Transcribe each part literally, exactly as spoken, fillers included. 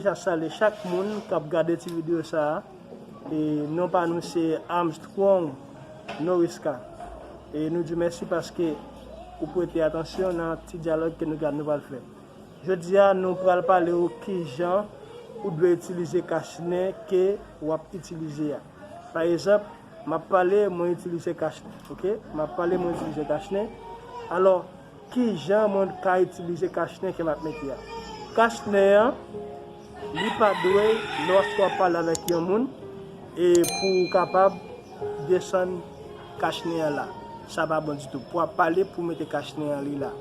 Deja salye chak moun k ap gade ti videyo sa a. E non pa nou se Armstrong Norisca. E nou di mèsi paske ou prete atansyon nan ti dyalòg ke nou gad nou pral fè. Jodi a, nou pral pale w kijan ou dwe itilize kachnen ke w ap itilize a. Pa egzanp, m ap pale, mwen itilize kachnen, oke? M ap pale, mwen itilize kachnen. Alò, kijan mwen ka itilize kachnen ke m ap mete a? Kachnen an, li pa dwe, lòske w ap pale avèk yon moun, e pou w kapab desann kachnen an la. Sa pa bon ditou. Pou w ap pale, pou w mete kachnen an li la.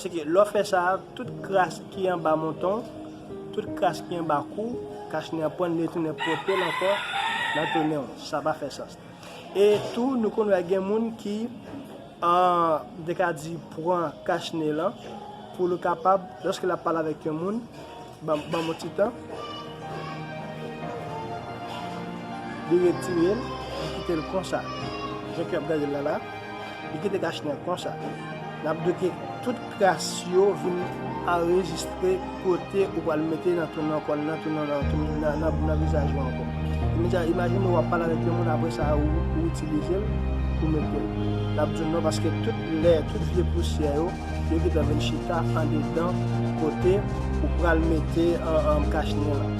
Se ke lè w fè sa, tout kras ki anba manton w, tout kras ki anba kou w, kachnen an pran l, li retounen pote l ankò nan tounen w. Sa pa fè sans. E tou, nou konn wè gen moun ki, ah, m te ka di, pran kachnen lan pou l kapab, lòske l ap pale avèk yon moun, ban, ban m yon ti tan, li retire l, li kite l konsa. Jan ke w ap gade l la la, li kite kachnen an konsa. N ap di ke tout kras yo vin anrejistre kote ou pral mete nan tounen kò l, nan tounen, nan, nan, nan, nan vizaj ou ankò. Imedya-, imajine w ap pale avèk yon moun, apre sa ou, ou itilize l pou mete l. N ap di w non, paske tout lè, tout vye pousyè yo, yo gentan vin chita andedan kote ou pral mete, an, an, kachnen an.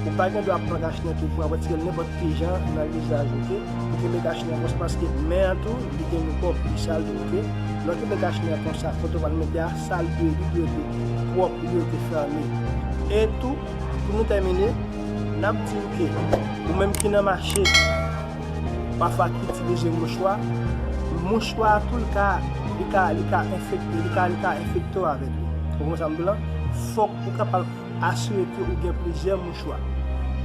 Ou pa gen dwa pran kachnen tou pran, retire l nenpòt ki jan nan vizaj ou, oke? Ou kenbe kachnen an konsa paske men an tou, li gen mikwob, li sal tou, oke? Lè w kenbe kachnen an konsa, kote w pral mete a, sa l dwe, li dwe rete pwòp, li dwe rete fèmen. E tou, pou nou tèmine, n ap di w ke ou menm ki nan mache, pafwa ki itilize mouchwa, mouchwa a tou, li ka, li ka, li ka enfekte, li ka, li ka enfekte w avèk li. Ou konprann sa m di w la? Fòk ou kapab asire ke ou gen plizyè mouchwa,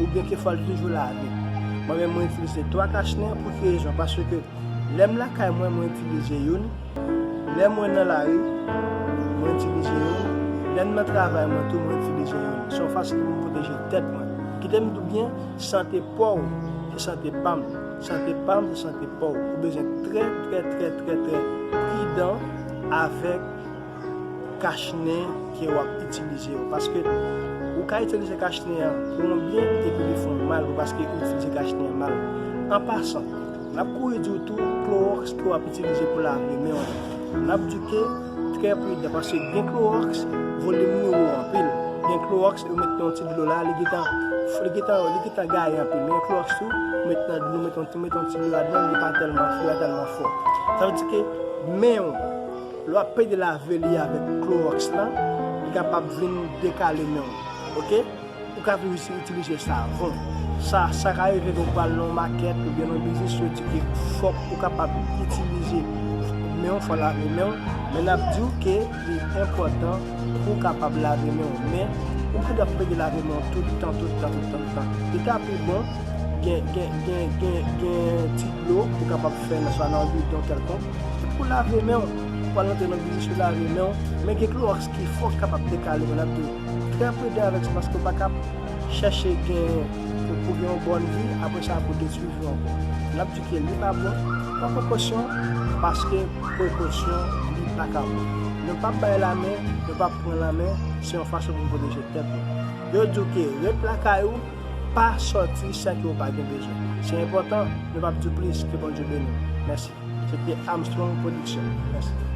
oubyen ke fò l toujou lave. Mwen menm, mwen itilize twa kachnen. Pou ki rezon? Paske lè m lakay mwen, mwen itilize youn. Lè mwen nan lari, mwen itilize youn. Lè m nan travay mwen tou, mwen itilize youn. Se yon fason pou m pwoteje tèt mwen. Kite m di w byen, sante pa w, se sante pa m. Sante pa m, se sante pa w. Ou bezwen trè, trè, trè, trè, trè pridan avèk kachnen ke w ap itilize yo. Paske ou ka itilize kachnen an pou yon byen, epi li fè w mal, paske ou itilize kachnen an mal. An pasan, n ap kouri di w tou klowòks ke w ap itilize pou lave men w. N ap di w ke trè pridan, paske gen klowòks, volim li wo anpil. Gen klowòks, ou met nan yon ti dlo la, li gentan, li gentan, li gentan gaye anpil. Men gen klowòks tou, ou met nan dlo, met yon ti, met yon ti dlo ladan, li pa tèlman, li pa tèlman fò. Sa vle di ke men w, lè w ap pede lave li avèk klowòks lan, li kapab vin dekale men w. Oke? Ou ka toujou itilize savon. Sa, sa ka rive ke w pral nan yon makèt oubyen nan yon biznis, yo di ke fòk ou kapab itilize men w, fò lave men w. Men n ap di w ke li enpòtan pou w kapab lave men w. Men, ou pa dwe ap pede lave men w tout tan, tout tan, tout tan, tout tan. Li ta pi bon, gen, gen, gen, gen, gen ti dlo ou kapab fè nan, swa nan yon bidon kèlkonk, pou lave men w. Ou pral rantre nan biznis pou lave men w, men gen klowòks ki fò k kapab dekale men w. N ap di w trè pridan avèk sa, paske w pa ka chèche gen, pou, pou gen yon bòn vi, apre sa pou detwi vi w ankò. N ap di ke li pa bon, pran prekosyon, paske prekosyon, li pa ka bon. Nou p ap bay lamen, nou p ap pran lamen, se yon fason pou n pwoteje tèt nou. Yo di w ke ret lakay ou, pa sòti san ke w pa gen bezwen. Se enpòtan, nou p ap di w plis, ke Bondye beni w. Mèsi. Se te Armstrong Production. Mèsi.